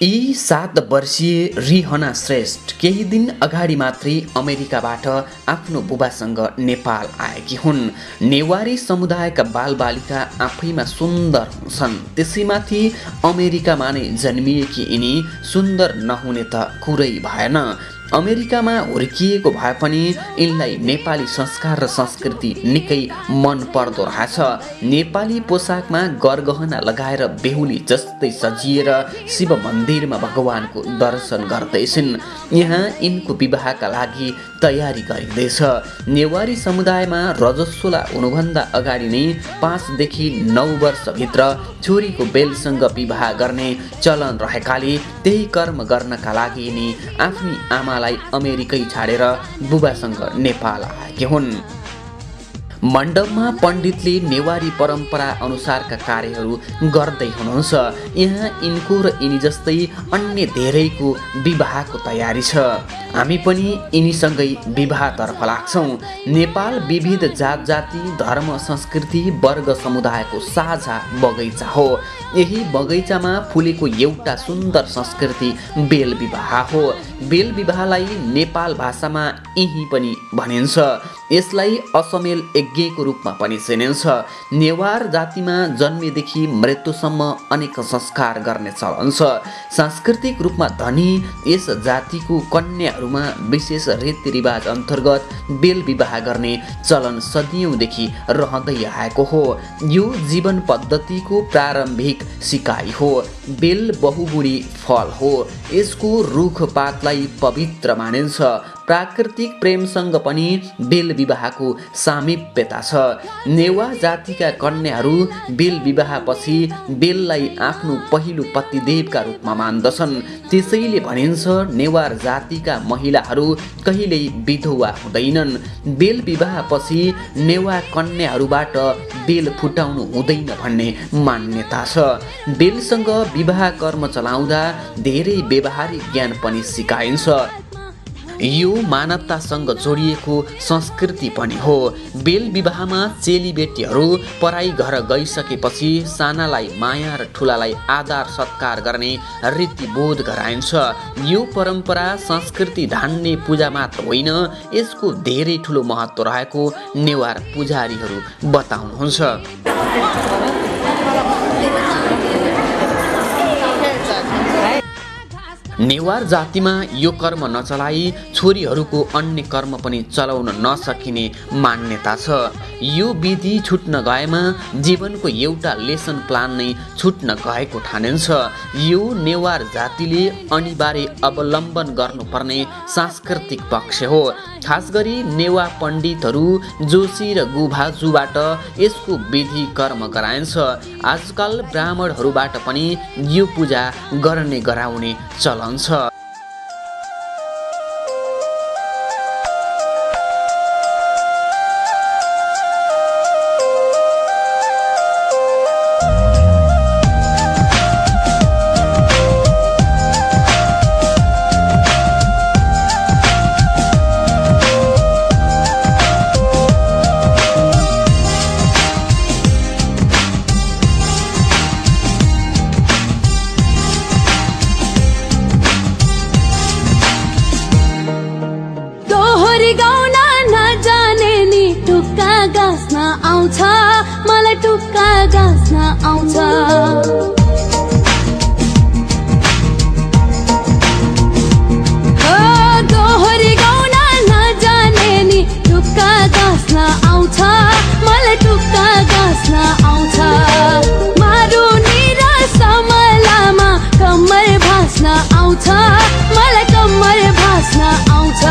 यी 7 वर्षीय रिहना श्रेष्ठ केही दिन अगाडि मात्रै अमेरिकाबाट आफ्नो बुबासँग नेपाल आएकी हुन्। नेवारी समुदायका बालबालिका आफैमा सुन्दर हुन्छन्, त्यसैमाथि अमेरिकामा नै जन्मिएकी यिनी सुन्दर नहुने त कुरै भएन। अमेरिकामा हुर्किएको भए पनि यिनलाई नेपाली संस्कार र संस्कृति निकै मन पर्दो रहेछ। नेपाली पोसाकमा गरगहना लगाएर बेहुली जस्तै सजिएर शिव मन्दिरमा भगवानको दर्शन गर्दैछन्। यहाँ यिनको विवाहका लागि तयारी गरिँदैछ। नेवारी समुदायमा रजस्वला हुनुभन्दा अगाडि नै 5 देखि 9 वर्षभित्र छोरीको बेलसँग विवाह गर्ने चलन रहेकाले त्यही कर्म गर्नका लागि यिनी आफ्नी आमालाई अमेरिकै छाडेर बुबासँग नेपाल आएकी हुन्। मण्डपमा पण्डितले नेवारी परम्परा अनुसारका कार्यहरू गर्दै हुनुहुन्छ। यहाँ यिनको र यिनी जस्तै अन्य धेरैको विवाहको तयारी छ। हामी पनि यिनीसँगै विवाहतर्फ लाग्छौँ। नेपाल विविध जात जाति धर्म संस्कृति वर्ग समुदायको साझा बगैँचा हो। यही बगैँचामा फुलेको एउटा सुन्दर संस्कृति बेल विवाह हो। बेल विवाहलाई नेपाल भाषामा यही पनि भनिन्छ। यसलाई असमेल यज्ञको रूपमा पनि चिनिन्छ। नेवार जातिमा जन्मेदेखि मृत्युसम्म अनेक संस्कार गर्ने चलन छ। सांस्कृतिक रूपमा धनी यस जातिको कन्याहरूमा विशेष रीतिरिवाज अन्तर्गत बेल विवाह गर्ने चलन सदियौँदेखि रहँदै आएको हो। यो जीवन पद्धतिको प्रारम्भिक सिकाइ हो। बेल बहुगुणी फल हो। यसको रुखपातलाई पवित्र मानिन्छ। प्राकृतिक प्रेमसँग पनि बेल विवाहको सामिप्यता छ। नेवा जातिका कन्याहरू बेल विवाहपछि बेललाई आफ्नो पहिलो पतिदेवका रूपमा मान्दछन्। त्यसैले भनिन्छ नेवार जातिका महिलाहरू कहिल्यै विधवा हुँदैनन्। बेल विवाहपछि नेवा कन्याहरूबाट बेल फुटाउनु हुँदैन भन्ने मान्यता छ। बेलसँग विवाह कर्म चलाउँदा धेरै व्यवहारिक ज्ञान पनि सिकाइन्छ। यो मानवतासँग जोडिएको संस्कृति पनि हो। बेल विवाहमा चेलीबेटीहरू पराई घर गइसकेपछि सानालाई माया र ठुलालाई आदर सत्कार गर्ने रीतिबोध गराइन्छ। यो परम्परा संस्कृति ढान्ने पूजा मात्र होइन, यसको धेरै ठुलो महत्त्व रहेको नेवार पुजारीहरू बताउनुहुन्छ। नेवार जातिमा यो कर्म नचलाई छोरीहरूको अन्य कर्म पनि चलाउन नसकिने मान्यता छ। यो विधि छुट्न गएमा जीवनको एउटा लेसन प्लान नै छुट्न गएको ठानिन्छ। यो नेवार जातिले अनिवार्य अवलम्बन गर्नुपर्ने सांस्कृतिक पक्ष हो। खास गरी नेवा पण्डितहरू जोशी र गुभाजुबाट यसको विधि कर्म गराइन्छ। आजकल ब्राह्मणहरूबाट पनि यो पूजा गर्ने गराउने चलन छ। मलाई टुक्का गाँस्न आउँछ। दोहोरी गाउन नजाने नि टुक्का गाँस्न आउँछ। मलाई टुक्का गाँस्न आउँछ। मारुनी र समलामा कम्मर भाँच्न आउँछ। मलाई कम्मर भाँच्न आउँछ।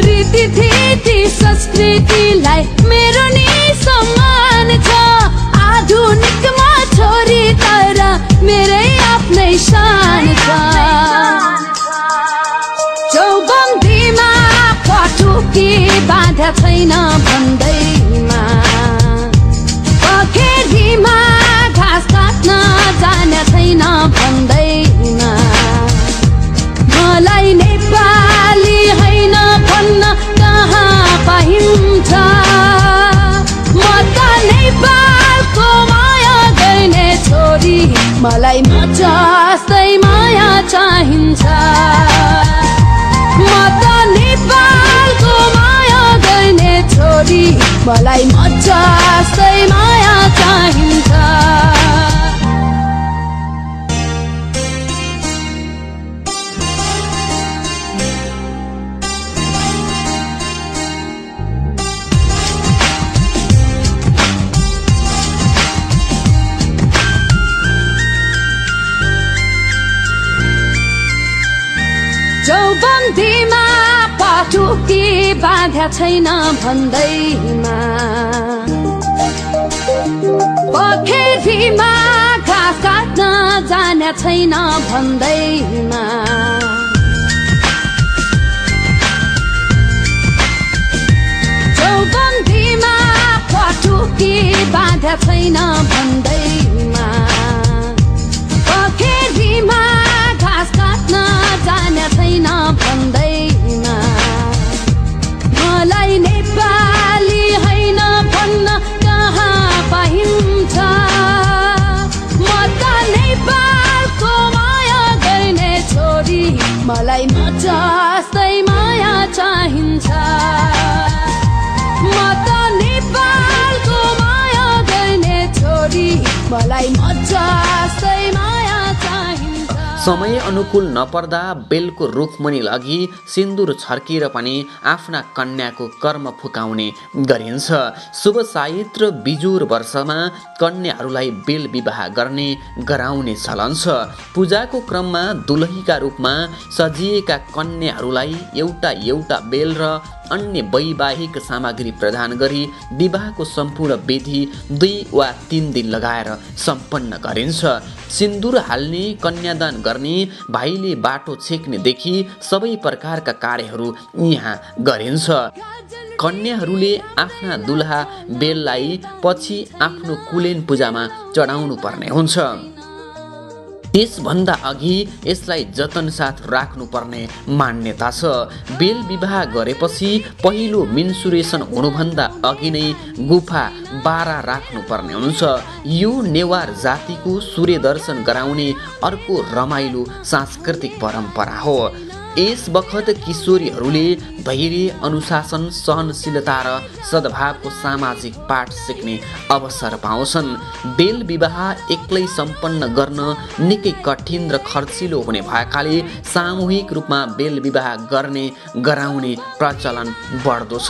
रीतिथिति संस्कृतिलाई मेरो नि सम्मान छ। आधुनिकमा छोरी तर मेरै आफ्नै शान छ। चौबन्दीमा पटुकी बाँध्या छैन भन्दैमा, पखेरीमा घाँस काट्न जाने छैन भन्दैमा, मलाई नेपाली होइन भन्न कहाँ पाइन्छ। म त नेपालको माया गर्ने छोरी, मलाई म जस्तै माया चाहिन्छ म त नेपालको माया गर्ने छोरी मलाई म जस्तै माया चाहिन्छ चौबन्दीमा पटुकी बाँध्या छैन भन्दैमा पखेरीमा घाँस काट्न जाने छैन भन्दैमा चौबन्दीमा पटुकी बाँध्या छैन भन्दैमा पखेरीमा घाँस काट्न जाने छैन भन्दैमा मलाई नेपाली हैन भन्न कहाँ पाइन्छ म त नेपालको माया गर्ने छोरी मलाई म जस्तै माया चाहिन्छ म त नेपालको माया गर्ने छोरी मलाई म जस्तै माया चाहिन्छ समय अनुकूल नपर्दा बेलको रुखमुनि लगी सिन्दुर छर्किएर पनि आफ्ना कन्याको कर्म फुकाउने गरिन्छ। शुभ साइत र बिजुर वर्षमा कन्याहरूलाई बेल विवाह गर्ने गराउने चलन छ। पूजाको क्रममा दुलहीका रूपमा सजिएका कन्याहरूलाई एउटा एउटा बेल र अन्य वैवाहिक सामग्री प्रदान गरी विवाहको सम्पूर्ण विधि 2 वा 3 दिन लगाएर सम्पन्न गरिन्छ। सिन्दुर हाल्ने, कन्यादान गर्ने, भाइले बाटो छेक्नेदेखि सबै प्रकारका कार्यहरू यहाँ गरिन्छ। कन्याहरूले आफ्ना दुलहा बेललाई पछि आफ्नो कुलेन पूजामा चढाउनु पर्ने हुन्छ। त्यसभन्दा अघि यसलाई जतन साथ राख्नुपर्ने मान्यता छ। बेल विवाह गरेपछि पहिलो मेन्सुरेसन हुनुभन्दा अघि नै गुफा बारा राख्नुपर्ने हुन्छ। यो नेवार जातिको सूर्य दर्शन गराउने अर्को रमाइलो सांस्कृतिक परम्परा हो। यस बखत किशोरीहरूले धैर्य, अनुशासन, सहनशीलता र सद्भावको सामाजिक पाठ सिक्ने अवसर पाउँछन्। बेल विवाह एक्लै सम्पन्न गर्न निकै कठिन र खर्चिलो हुने भएकाले सामूहिक रूपमा बेल विवाह गर्ने गराउने प्रचलन बढ्दो छ।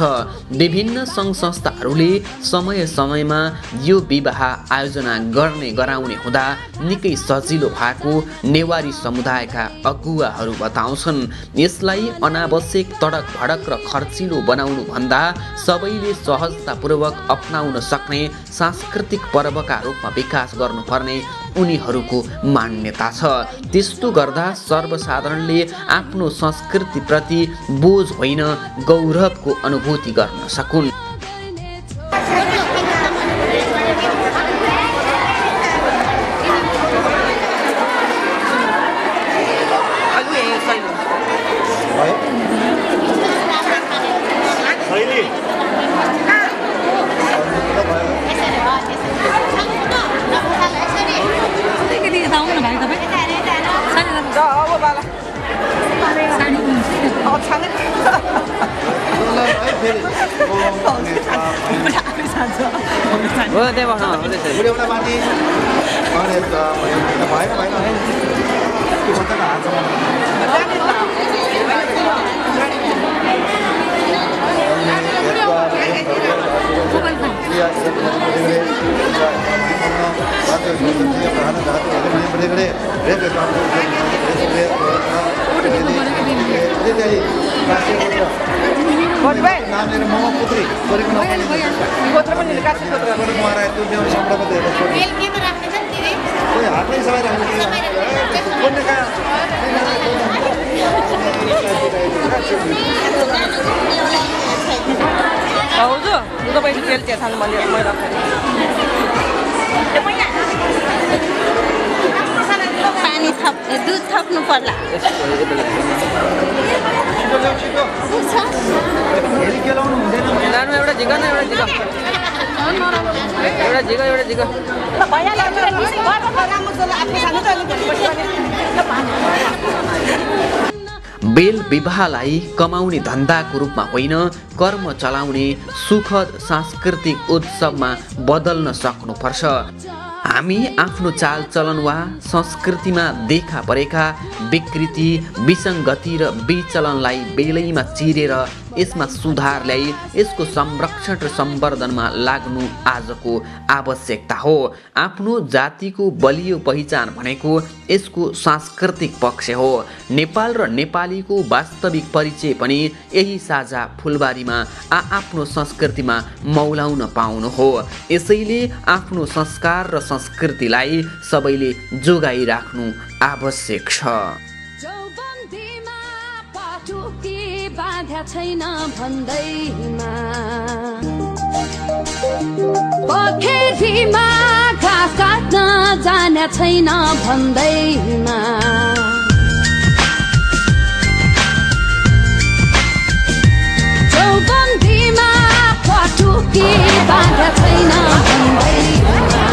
विभिन्न सङ्घ संस्थाहरूले समय समयमा यो विवाह आयोजना गर्ने गराउने हुँदा निकै सजिलो भएको नेवारी समुदायका अगुवाहरू बताउँछन्। यसलाई अनावश्यक तडक भडक र खर्चिलो बनाउनु भन्दा सबैले सहजतापूर्वक अपनाउन सक्ने सांस्कृतिक पर्वका रूपमा विकास गर्नुपर्ने उनीहरूको मान्यता छ। त्यस्तो गर्दा सर्वसाधारणले आफ्नो संस्कृतिप्रति बोझ होइन गौरवको अनुभूति गर्न सकुन्। दूध थप्नु पर्ला एउटा झिका न एउटा झिका बेल विवाहलाई कमाउने धन्दाको रूपमा होइन, कर्म चलाउने सुखद सांस्कृतिक उत्सवमा बदल्न सक्नुपर्छ। हामी आफ्नो चालचलन वा संस्कृतिमा देखा परेका विकृति, विसङ्गति र विचलनलाई बेलैमा चिरेर यसमा सुधार ल्याई यसको संरक्षण र सम्वर्धनमा लाग्नु आजको आवश्यकता हो। आफ्नो जातिको बलियो पहिचान भनेको यसको सांस्कृतिक पक्ष हो। नेपाल र नेपालीको वास्तविक परिचय पनि यही साझा फुलबारीमा आफ्नो संस्कृतिमा मौलाउन पाउनु हो। यसैले आफ्नो संस्कार र संस्कृतिलाई सबैले जोगाइराख्नु आवश्यक छ। बाध्या छैन भन्दैमा, पखेरीमा घाँस काट्न जाने छैन भन्दैमा, चौबन्दीमा पटुकी बाध्या छैन भन्दैमा,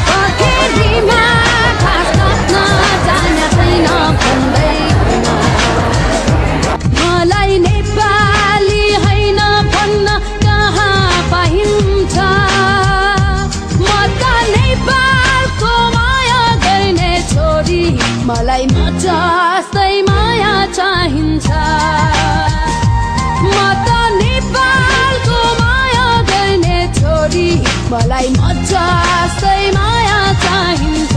पखेरीमा घाँस काट्न जाने छैन भन्दैमा, मलाई नेपाली होइन भन्न कहाँ पाइन्छ, म त नेपालको माया गर्ने छोरी, मलाई म जस्तै माया चाहिन्छ, म त नेपालको माया गर्ने छोरी, मलाई म जस्तै माया चाहिन्छ।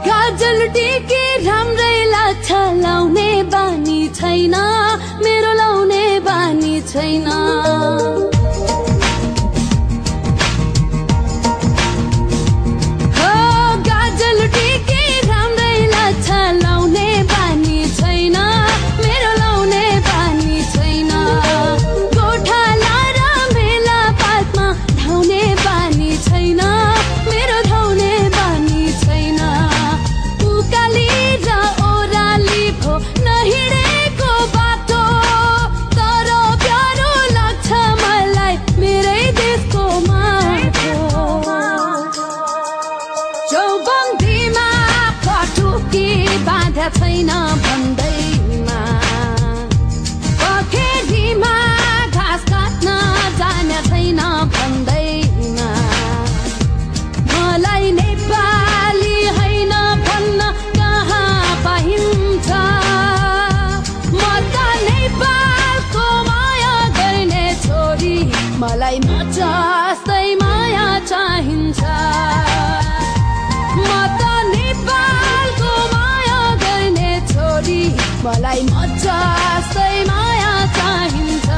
गाजलटीकी राम्रै लाग्छ, लाउने बानी छैन मेरो, लाउने बानी छैन, हो गाजलटीकी राम्रै लाग्छ, लाउने बानी छैन मेरो, लाउने बानी छैन, गोठाला र मेला पातमा धाउने बानी छैन मेरो, धाउने बानी छैन, नहिँडेको बाटो तर प्यारो लाग्छ मलाई मेरै देशको माटो, चौबन्दीमा पटुकी बाध्या छैन भन्दैमा, पखेरीमा घाँस काट्न जाने छैन भन्दैमा, मलाई नेपाली होइन भन्न कहाँ पाइन्छ, म त नेपालको माया गर्ने छोरी, मलाई म जस्तै माया चाहिन्छ, म त नेपालको माया गर्ने छोरी, मलाई म जस्तै माया चाहिन्छ।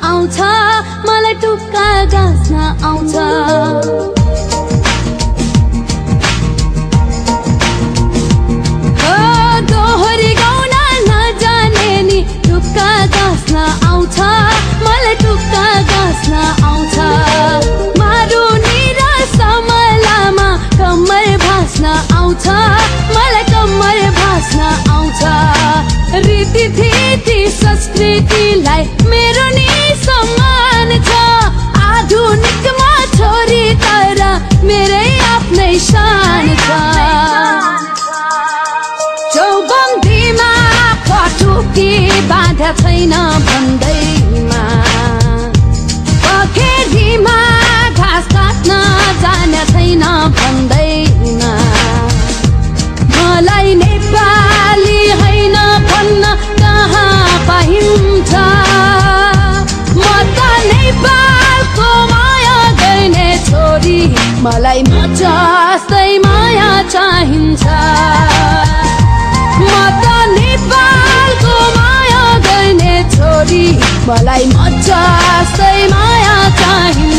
आउँछ मलाई टुक्का गाँस्न आउँछ, दोहोरी गाउन नजाने नि टुक्का गाँस्न आउँछ, मलाई टुक्का गाँस्न आउँछ, मारुनी र समलामा कम्मर भाँच्न आउँछ, मलाई कम्मर भाँच्न आउँछ, रीतिथिति संस्कृतिलाई मेरो नि सम्मान छ, आधुनिकमा छोरी तर बाधा छैन भन्दैमा पखेरीमा घाँस काट्न जाने छैन भन्दैमा मलाई नेपाली होइन भन्न कहाँ पाइन्छ म त नेपालको माया गर्ने छोरी मलाई म जस्तै माया चाहिन्छ म त नेपालको माया गर्ने छोरी मलाई म जस्तै माया चाहिन्छ